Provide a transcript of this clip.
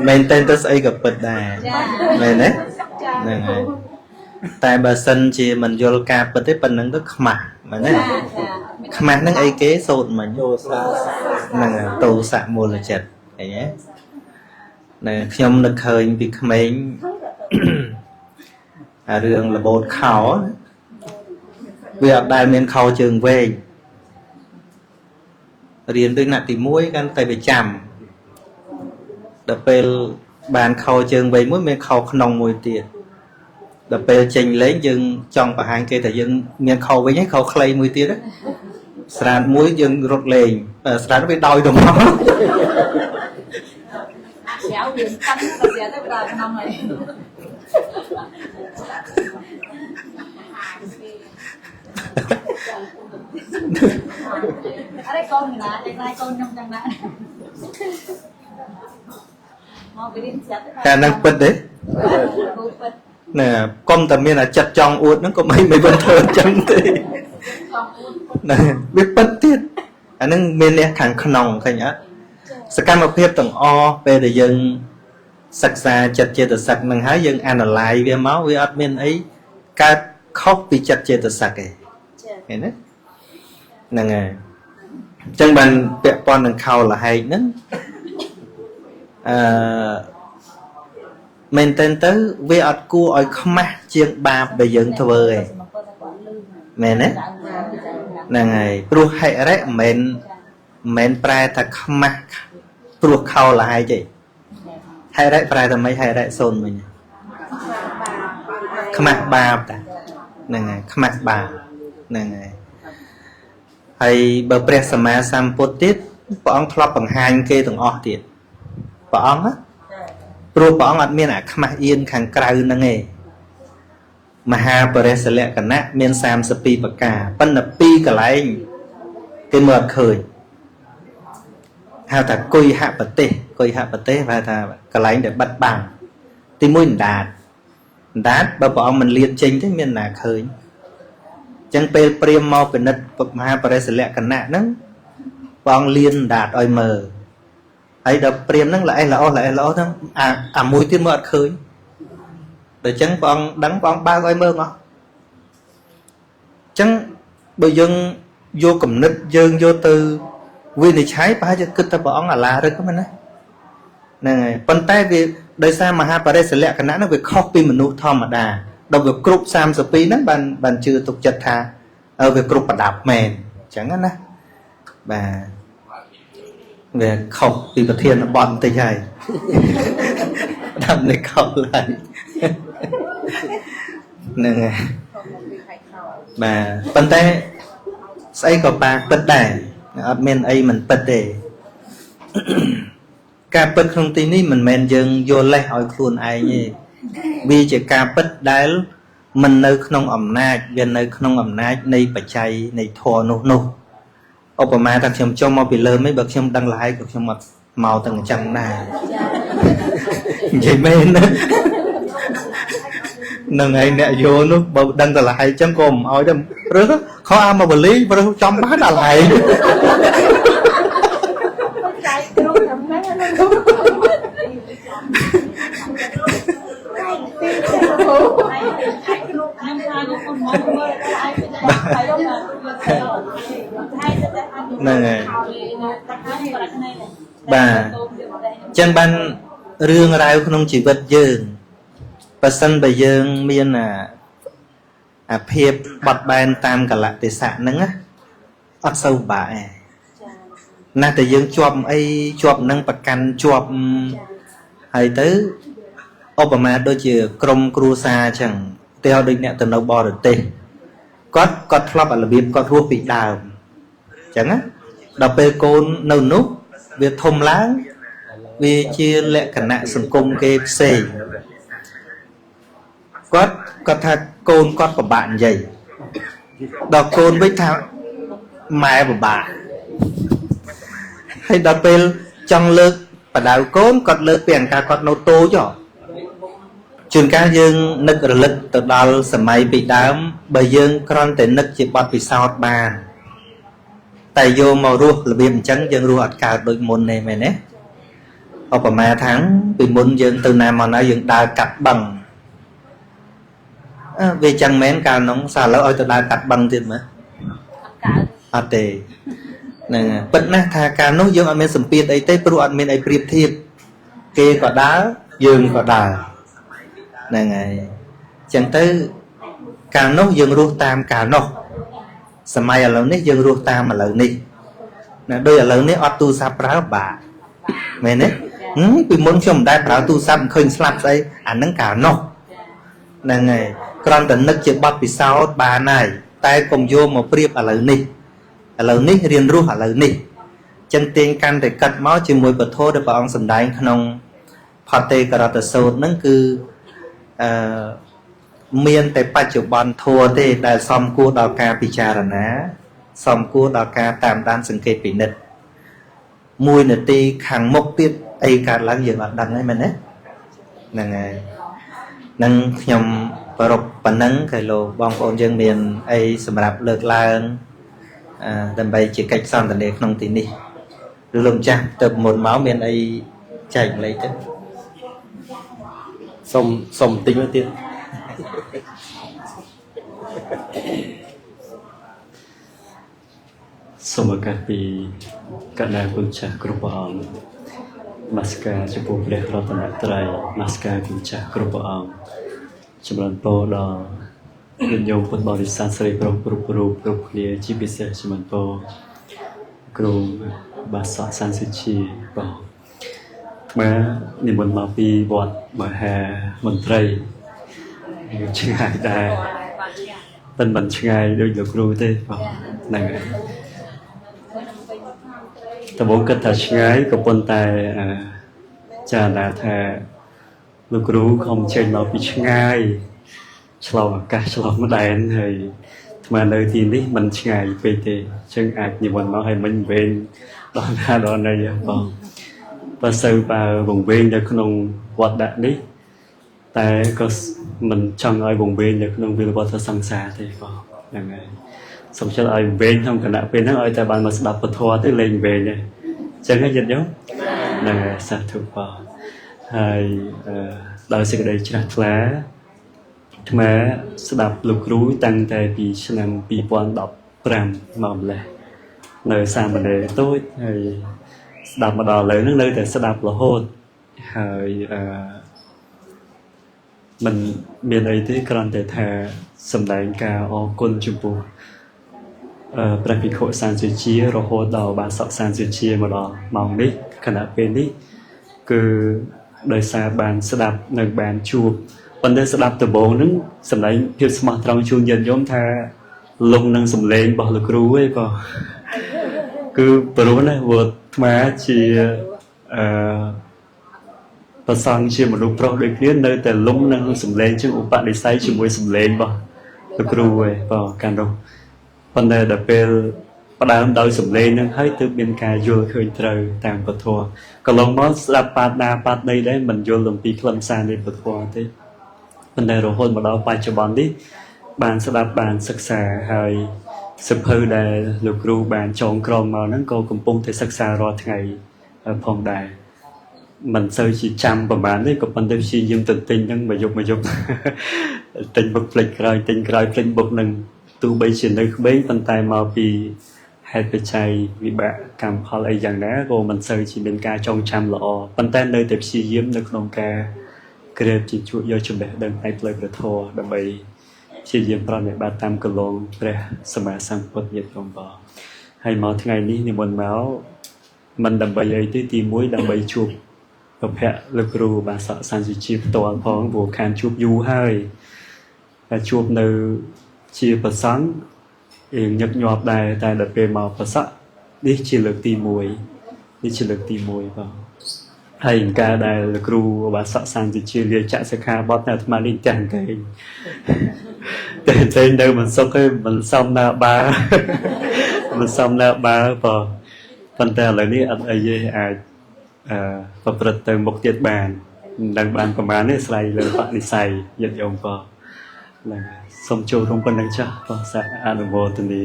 មែនតើទៅស្អីក៏ពិតដែរ ចា មែនទេ ចា ហ្នឹងហើយតែបើសិនជាមិនយល់ការពិតទេប៉ុណ្្នឹងទៅខ្មាស់មែនទេ ចាចា ខ្មាស់ហ្នឹងអីគេសូត្រមិញ ទោសៈ ហ្នឹងហើយទោសៈមូលចិត្តឃើញទេណែខ្ញុំនឹកឃើញពីក្មេង អារឿងរបូតខោណាវាអត់ដែលមានខោជើងវែងរៀនដូចណាក់ទី1កាន់តែវាចាំដល់ពេលបានខោជើងវែងមួយមានខោក្នុងមួយទៀតដល់ពេលចេញលេងយើងចង់បង្ហាញគេថាយើងមានខោវិញហើយខោខ្លីមួយទៀតណាស្រាតមួយយើងរត់លេងបើស្រាតវាដោយទៅមក អាក្រៅវាប៉ិនទៅស្រាប់ទៅដល់ក្នុងហើយអរេកូនណាតែកូនខ្ញុំចឹងណាមកពីរៀនស្រាប់ តែហ្នឹងពិតទេ គូពិត ណែកុំតែមានអាចិត្តចង់អួតហ្នឹងកុំអីមិនវិញធ្វើអញ្ចឹងទេ ចង់អួត ណែវាពិតទៀតអាហ្នឹងមានអ្នកខាងក្នុងឃើញអត់សកម្មភាពទាំងអស់ពេលដែលយើងសិក្សាចិត្តចេតសិកហ្នឹងហើយយើង analyze វាមកវាអត់មានអីកើតខុសពីចិត្តចេតសិកទេ ចា ឃើញទេហ្នឹងហើយអញ្ចឹងបានពាក់ព័ន្ធនឹងខោលហែកហ្នឹងអឺមែនតើទៅវាអត់គួរឲ្យខ្មាស់ជាងបាបដែលយើងធ្វើទេមែនទេហ្នឹងហើយព្រោះហិរិមិនមែនប្រែថាខ្មាស់ព្រោះខោលហែកទេហិរិប្រែថាម៉េចហិរិសូនវិញខ្មាស់បាបតាហ្នឹងហើយខ្មាស់បាបហ្នឹងហើយហើយបើព្រះសម្មាសម្ពុទ្ធទៀតព្រះអង្គធ្លាប់បង្ហាញគេទាំងអស់ទៀតព្រះអង្គណាព្រោះព្រះអង្គអត់មានអាខ្មាស់អៀនខាងក្រៅហ្នឹងឯងមហាបរិសលក្ខណៈមាន32ប្រការប៉ុន្តែពីរកន្លែងគេមើលអត់ឃើញហៅថាគុយហប្រទេសគុយហប្រទេសហៅថាកន្លែងដែលបិទបាំងទីមួយអណ្ដាតអណ្ដាតបើព្រះអង្គមិនលៀនចេញទេមានណាឃើញអញ្ចឹងពេលព្រាមមកពិនិត្យមហាបរិសលក្ខណៈហ្នឹងព្រះអង្គលៀនអណ្ដាតឲ្យមើលហើយដល់ព្រាមហ្នឹងល្អេះល្អល្អេះល្អហ្នឹងអាមួយទៀតមើលអត់ឃើញដល់អញ្ចឹងព្រះអង្គដឹងព្រះអង្គបើកឲ្យមើលអស់អញ្ចឹងបើយើងយកគំនិតយើងយកទៅវិនិច្ឆ័យប្រហែលជាគិតថាព្រះអង្គអាឡារឹកហ្នឹងណាហ្នឹងហើយប៉ុន្តែវាដោយសារមហាបរិសលក្ខណៈហ្នឹងវាខុសពីមនុស្សធម្មតាដល់វាគ្រប់32ហ្នឹងបានជឿទុកចិត្តថាវាគ្រប់ប្រដាប់មែនអញ្ចឹងណាបាទវាខុសពីប្រធានបទបន្តិចហើយដល់នេះខុសឡើយហ្នឹងហើយបាទប៉ុន្តែស្អីក៏បាពិតដែរអត់មានអីមិនពិតទេការពិតក្នុងទីនេះមិនមែនយើងយល់លេសឲ្យខ្លួនឯងទេវាជាការពិតដែលមិននៅក្នុងអំណាចវានៅក្នុងអំណាចនៃបច្ច័យនៃធម៌នោះឧបមាថាខ្ញុំចុះមកពីលើមិនបើខ្ញុំដឹងលហើយក៏ខ្ញុំអត់មកទាំងអញ្ចឹងដែរនិយាយមែនណានឹងឯងអ្នកយោនោះបើដឹងតែលហើយអញ្ចឹងក៏មិនអោយដែរព្រោះខោអាមកបលីព្រោះចំបានដល់ហើយ ចៃគ្រប់តែហ្នឹងណា ហ្នឹងហើយបាទអញ្ចឹងបានរឿងរ៉ាវក្នុងជីវិតយើងបើសិនបើយើងមានអាភាពបត់បែនតាមកលៈទេសៈហ្នឹងណាអត់សូវបាក់ទេណាស់តែយើងជាប់អីជាប់នឹងប្រកាន់ជាប់ហើយទៅឧបមាដូចជាក្រុមគ្រួសារអញ្ចឹងឧទាហរណ៍ដូចអ្នកទៅនៅបរទេសគាត់ធ្លាប់របៀបគាត់រស់ពីដើមអញ្ចឹងណាដល់ពេលកូននៅនោះវាធំឡើងវាជាលក្ខណៈសង្គមគេផ្សេងគាត់ថាកូនគាត់ពិបាកនិយាយដល់កូនវិញថាម៉ែពិបាកហើយដល់ពេលចង់លើកបដៅកូនគាត់លើកពីអង្ការគាត់នៅតូចជួនកាលយើងនឹករលឹកទៅដល់សម័យពីដើមបើយើងគ្រាន់តែនឹកជាបទពិសោធន៍បានតែយកមករស់របៀបអញ្ចឹងយើងរស់អត់កើតដូចមុនទេមែនទេ ឧបមាថាពីមុនយើងទៅណាមកណាយើងដើរកាត់បឹងវាចឹងមែនកាលនោះសារឥឡូវឲ្យទៅដើរកាត់បឹងទៀតមើលអត់ទេហ្នឹងពិតណាស់ថាកាលនោះយើងអត់មានសម្ពាធអីទេព្រោះអត់មានអីប្រៀបធៀបគេក៏ដើរយើងក៏ដើរហ្នឹងហើយចឹងទៅកាលនោះយើងរស់តាមកាលនោះសម័យឥឡូវនេះយើងរស់តាមឥឡូវនេះណាដូចឥឡូវនេះអត់ទូរស័ព្ទប្រើបាក់មែនទេពីមុនខ្ញុំមិនដែលប្រើទូរស័ព្ទមិនឃើញស្លាប់ស្អីអាហ្នឹងកាលនោះហ្នឹងហើយគ្រាន់តែនឹកជាបទពិសោធន៍បានហើយតែកុំយកមកប្រៀបឥឡូវនេះឥឡូវនេះរៀនរស់ឥឡូវនេះចឹងទាញកាន់តែកាត់មកជាមួយពធដែលព្រះអង្គសម្ដែងក្នុងផតេករតសូត្រហ្នឹងគឺអឺមានតែបច្ចុប្បន្នធัวទេដែលសំគួរដល់ការពិចារណាសំគួរដល់ការតាមដានសង្កេតពិនិត្យមួយនាទីខាងមុខទៀតអីកើតឡើងយើងអត់ដឹងទេមែនទេហ្នឹងហើយនឹងខ្ញុំប្រពប៉ុណ្ណឹងគេលោកបងប្អូនយើងមានអីសម្រាប់លើកឡើងដើម្បីជាកិច្ចសន្ទនាក្នុងទីនេះឬលោកម្ចាស់ទៅមុនមកមានអីចែកម្លែកទៅសុំតិចមកទៀតសូមឱកាសពីកណ្ដាលគុណចាស់គ្រប់ព្រះអង្គនមស្ការចំពោះព្រះរតនត្រ័យនមស្ការគុណចាស់គ្រប់ព្រះអង្គចម្រើនពរដល់ញាតិញោមពុទ្ធបរិស័ទស្រីប្រុសគ្រប់រូបគ្រប់គ្នាជាពិសេសចម្រើនពរគ្រូបាសកសានសុជាបងអាត្មានិមន្តមកពីវត្តមហាមន្ត្រីឆ្ងាយដែរប៉ុន្តែមិនឆ្ងាយដូចលោកគ្រូទេបងហ្នឹងហើយដំបូងគិតថាឆ្ងាយក៏ប៉ុន្តែចារណាថាលោកគ្រូខំចេញមកពីឆ្ងាយឆ្លងអាកាសឆ្លងដែនហើយអាត្មានៅទីនេះមិនឆ្ងាយពេកទេអញ្ចឹងអាចនិមន្តមកឲ្យមិញវែងដល់ណាដល់ណីបងបើសូវបើវង្វេងនៅក្នុងវត្តដាក់នេះតែក៏មិនចង់ឲ្យវង្វេងនៅក្នុងវិលវត្តសង្សារទេបងហ្នឹងហើយសូមចិត្តឲ្យវែងក្នុងគណៈពេលហ្នឹងឲ្យតែបានមកស្ដាប់ពធទៅលេងវែងដែរអញ្ចឹងញាតិញោមហ្នឹងហើយសាធុបងហើយដោយសេចក្តីជ្រះថ្លាអាត្មាស្ដាប់លោកគ្រូតាំងតែពីឆ្នាំ2015មកម្លេះនៅសាមណេរតូចហើយស្ដាប់មកដល់ឥឡូវហ្នឹងនៅតែស្ដាប់រហូតហើយមិនមានអីទេគ្រាន់តែថាសម្ដែងការអរគុណចំពោះព្រះភិក្ខុសានសុជារហូតដល់បាសកសានសុជាមកដល់ម៉ោងនេះខណៈពេលនេះគឺដោយសារបានស្ដាប់នៅបានជួបប៉ុន្តែស្ដាប់ដំបូងហ្នឹងសម្ដែងភាពស្មោះត្រង់ជូនញាតិញោមថាលងនឹងសម្លេងរបស់លោកគ្រូឯងបងគឺព្រោះណាព្រោះអាត្មាជាប្រសង់ជាមនុស្សប្រុសដូចគ្នានៅតែលងនឹងសម្លេងជាងឧបនិស្ស័យជាមួយសម្លេងរបស់លោកគ្រូឯងបងកាលនោះប៉ុន្តែដល់ពេលផ្ដើមដោយសម្លេងនឹងហើយទើបមានការយល់ឃើញត្រូវតាមពធកន្លងមកស្ដាប់បាតណាបាតដីដែរមិនយល់អំពីខ្លឹមសារនៃពធទេប៉ុន្តែរហូតមកដល់បច្ចុប្បន្ននេះបានស្ដាប់បានសិក្សាហើយសភៅដែលលោកគ្រូបានចងក្រងមកហ្នឹងក៏កំពុងតែសិក្សារាល់ថ្ងៃផងដែរមិនសូវជាចាំប្រហែលទេក៏ប៉ុន្តែព្យាយាមទៅទិញហ្នឹងមួយយប់មួយយប់ទិញបុកភ្លេចក្រោយទិញក្រោយភ្លេចបុកហ្នឹងទោះបីជានៅក្មេងប៉ុន្តែមកពីហេតុបច្ច័យវិបាកកម្មផលអីយ៉ាងណាក៏មិនសូវជាមានការចងចាំល្អប៉ុន្តែនៅតែព្យាយាមនៅក្នុងការក្រេបជាជួយកចំណេះដឹងផ្នែកផ្លូវព្រះធម៌ដើម្បីព្យាយាមប្រណិប័តតាមកន្លងព្រះសម្មាសម្ពុទ្ធញាតិញោមបងហើយមកថ្ងៃនេះនិមន្តមកមិនដើម្បីអីទេទី1ដើម្បីជួបប្រភពលោកគ្រូបាសកសានសុជាផ្ទាល់ផងព្រោះខានជួបយូរហើយតែជួបនៅជាប្រសង់អៀងញឹកញាប់ដែរតែដល់ពេលមកប្រសក់នេះជាលើកទី1នេះជាលើកទី1បងហើយការដែលលោកគ្រូបាសកសានសុជាលាចាក់សិក្ខាបទនៅអាត្មានេះទាំងកេងតែនៅមិនសុខទេមិនសមណាបាមិនសមណាបាបងប៉ុន្តែឥឡូវនេះអត់អីទេអាចប្រព្រឹត្តទៅមុខទៀតបានមិនដឹងបានប្រមាណទេស្រ័យលើបនិស្ស័យញាតិញោមបងហ្នឹងសូមចូលរួមប៉ុណ្្នឹងចាស់បងសាអនុមោទនា